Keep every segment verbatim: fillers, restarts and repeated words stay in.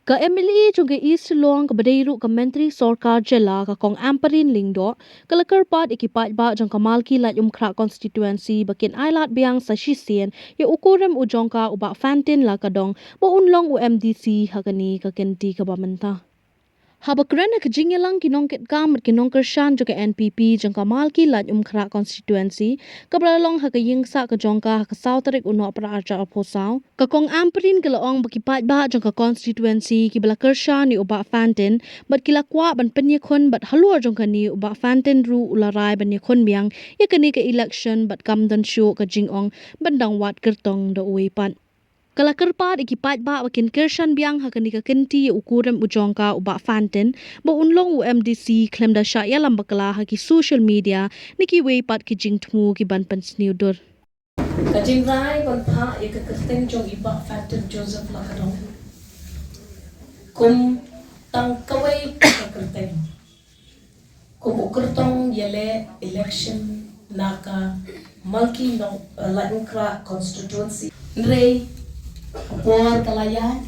Ka M L A jong ka East Shillong kaba dei ruh ka Myntri Sorkar Jylla ka Kong Ampareen Lyngdoh, ka la kyrpad ïa ki paidbah jong ka Malki Laitumkhrah Constituency ba kin ailad biang sa shisien ïa u kurim u jong ka u Bah Fantin Lakadong ba un long u M D C ha kane ka kynti kaba mynta. Haba kren ha ka jingïalang ki nongkitkam bad ki nongkyrshan jong ka N P P jong ka Malki Laitumkhrah Constituency, kaba la long ha ka ïing sah ka jong ka ha ka saw tarik u Nohprah arhajar arphew saw, ka Kong Ampareen ka la ong ba ki paidbah jong ka constituency kiba la kyrshan ïa u Bah Fantin bad ki la kwah ban pynïakhun bad halor jong kane u Bah Fantin ruh u la rai ban ïakhun biang ïa kane ka election bad kam don shuh ka jingong ban dang wad kyrtong da uwei pat. Ka la kyrpad ïa ki paidbah ba kin kyrshan biang ha kane ka kynti ïa u kurim u jong ka u Bah Fantin ba un long u M D C khlem da shah ïalam bakla ha ki social media ne kiwei pat ki jingthmu kiban pynsniew dur. Ka jingrai ban phah ïa ka kyrteng jong i Bah Fantin Joseph Lakadong kum tang kawei ka kyrteng. Kum u kyrtong ïaleh election na ka Malki Nong, eh, Laitumkhrah constituency. Hynrei ka por ka la ïaid,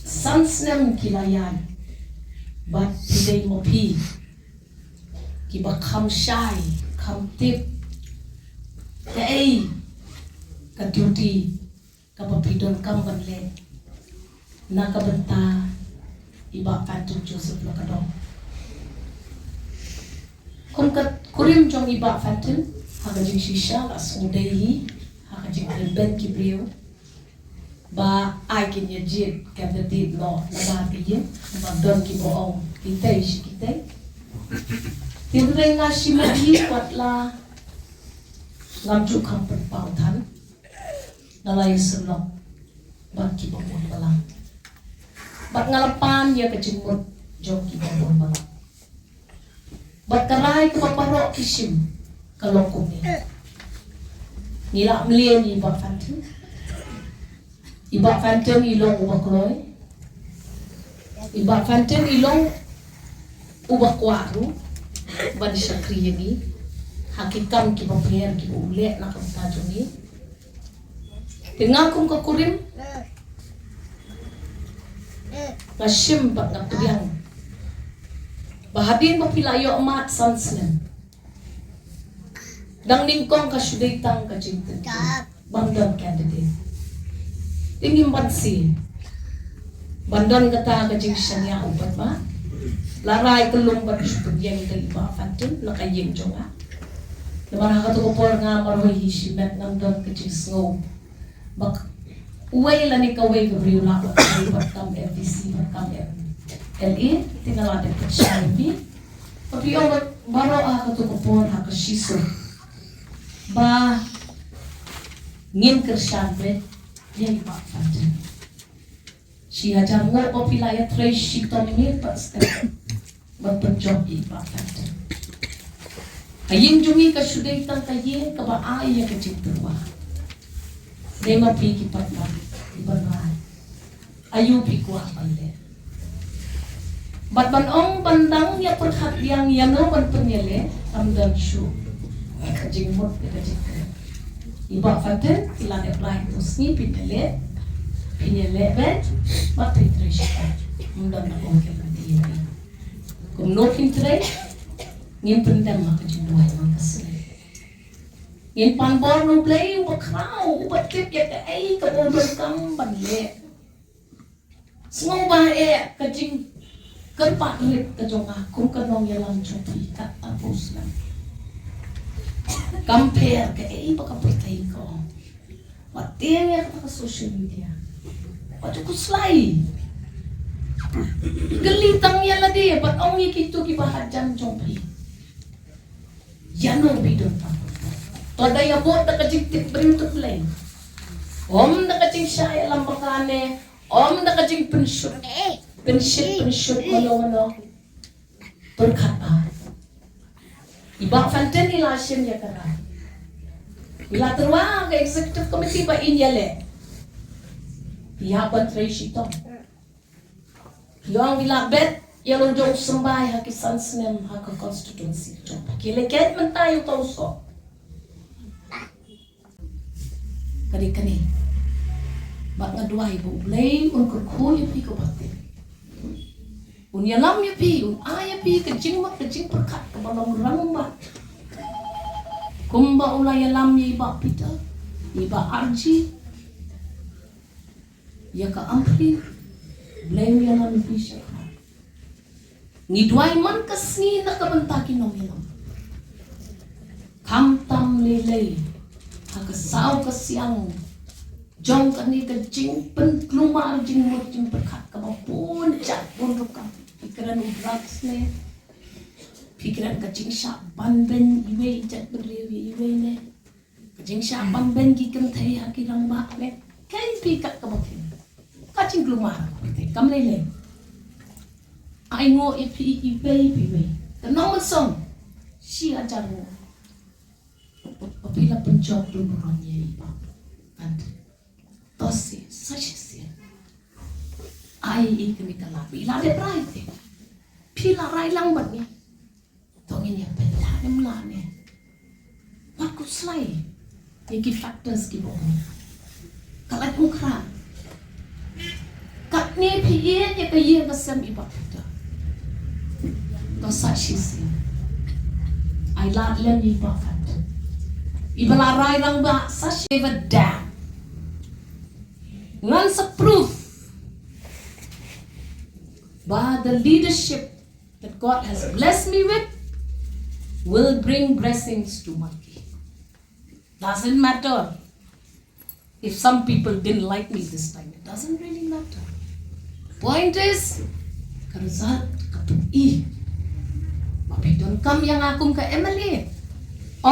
san snem ki la ïaid. Bad phi dei ma phi kiba kham shai, kham tip kaei ka duty kaba phi donkam ban leh na ka bynta i Bah Fantin Joseph Lakadong. Kum ka kurim jong i Bah Fantin, ha ka jingshisha la sngewdei hi ha ka jingkren beiñ ki briew ba ai kin ïa jied candidate noh na bar ka ïing, ba don kiba ong kitei shi kitei. Hynrei nga shimet hi wat la ngam ju kham pynpaw than. Nga la ïasyllok bad kiba bun balang. Bad nga la pan ïa ka jingmut jong kiba bun balang. Bad ka rai kaba baroh ki shim ka long kumne. Ngi la mlien ïa i Bah Fantin. I Bah Fantin i long uba kloi. I Bah Fantin i long uba kwah ruh ban shakri ïa ngi ha ki kam kiba pher kiba u leh na ka bynta jong ngi. Te nga kum ka kurim nga shim bad nga pdiang ba hadien ba phi la ïoh mad san snem, dang nyngkong ka shu dei tang ka jingtip ban don candidate. Te ngim banse ban don kata ka jingshaniah u pat ba la rai ka lum ban shu pdiang da i Bah Fantin na ka ïing jong nga. Namar ha kato ka por nga marwei hi shimet ngam don ka jingsngew ba uwei lane kawei ka briew lah ban kam M D C, ban kam M L A. Te nga la dep pynshai ïa phi ba phi ong baroh ha kato ka por ha ka shisha ba ngin kyrshan beit ïa i Bah Fantin. Shi hajar nguh ba phi la ïatrei shitom miet bad step ban pynjop ïa i Bah Fantin. Ka ïing jong ngi ka shu dei tang ka ïing kaba ai ïa ka jingtyrwa. Dei ma phi ki paidbah kiban rai aïu phi kwah ban leh. Bad ban ong ban dang ïa pyrkhat biang ïano ban pynïaleh, kam don shuh ka jingmut ïa ka jingkren. I Bah Fantin, phi la dep lai tu sngi phin ïaleh, phin ïaleh beit bad phin trei shitom. Ym don na ka ong ka lynti ïa phi. Kumno phin trei? Ngin pyndem ha ka jingduwai man ka sngi. Ngin pan bor na U Blei uba khraw, uba tip ïa kaei kaba u donkam ban leh. Sngewbha eh ka jingkyrpad rit ka jong nga kum ka nongïalam jong phi katba u snem. Kam pher kaei ba ka pyrthei ka ong. Wat tieng ïa kata ka social media. Wat ju khuslai. Kylli tang ïa lade bad ong ïa kito kiba hajan jong phi. Ïano phi donkam. To da ïa bud da ka jingtip briew tip Blei. Ym da ka jingshah ïalam bakla ne, ym da ka jingpynshut. Pynshit pynshut mano mano. Pyrkhat bha. I Bah Fantin i la shim ïa ka rai. I la tyrwa ka executive committee ba in ïaleh. Ïa ban trei shitom. Ïong i la bet ïa long jong symbai ha ki san snem ha ka constituency jong. Ki leh ket mynta ïa u tau so. Kane kane. Bad nga duwai ba U Blei un kyrkhu ïa phi ko Bah Tip. Un ïalam ïa phi, un ai ïa phi ka jingmut ka jingpyrkhat kaba long rangbah. Kumba u la ïalam ïa i Bah Peter, i Bah Arji, ïa ka Amri, Blei un ïalam ïa phi shaphrang. Ngi duwai man ka sngi na ka bynta ki nongïalam. Khamtam lei lei ha ka saw ka siang jong kane ka jingpynkulmar jingmut jingpyrkhat kaba bun jait bun rukom. Phi kren u drugs ne, phi kren ka jingshah ban beiñ iwei i jait bynriew ïa iwei ne, ka jingshah ban beiñ ki kynthei ha ki rangbah ne. Keiñ phi kat kaba keiñ ka jingkulmar kaba keiñ kam lei lei. Ai nguh ïa phi iwei pa iwei. Ka nongmynsong shi hajar nguh. Ba phi la pynjop bun burom ïa i Bah. Kan. To shisien, sa shisien. Ai i kane ka lad ba i la dep rai te. Phi la rai lang bad ngi. To ngin ïa pynlait em lait ne. Wat khuslai ïa ki factors kiba ong. Ka lait ong khraw. Katne phi ïeit ïa ka ïing ka sem i Bah Peter. To sa shisien. Ai lad lem i Bah Peter. Iba la rai rangbah sa shi ba da. Ngan sa proof ba the leadership that God has blessed me with will bring blessings to Malki. Doesn't matter if some people didn't like me this time. It doesn't really matter. Point is, ka result ka pyni ba phi donkam ïa nga kum ka M L A,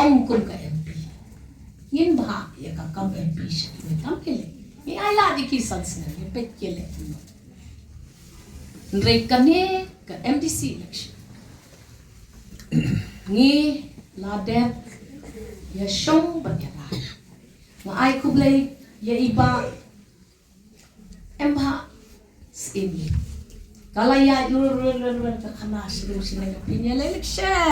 ym kum ka M P. Ngin bha ïa ka kam M P sha kiwei kam ki leh. Ngi ai lad ïa ki san snem, ngi peit ki leh kumno. Hynrei kane ka M D C election, ngi la dep ïa shong bad ïa rai. Nga ai khublei ïa i Bah, em Bah, sien ïa ka la ïa lur lur lur lur ka khana shlur sien ïa ka pynïaid election.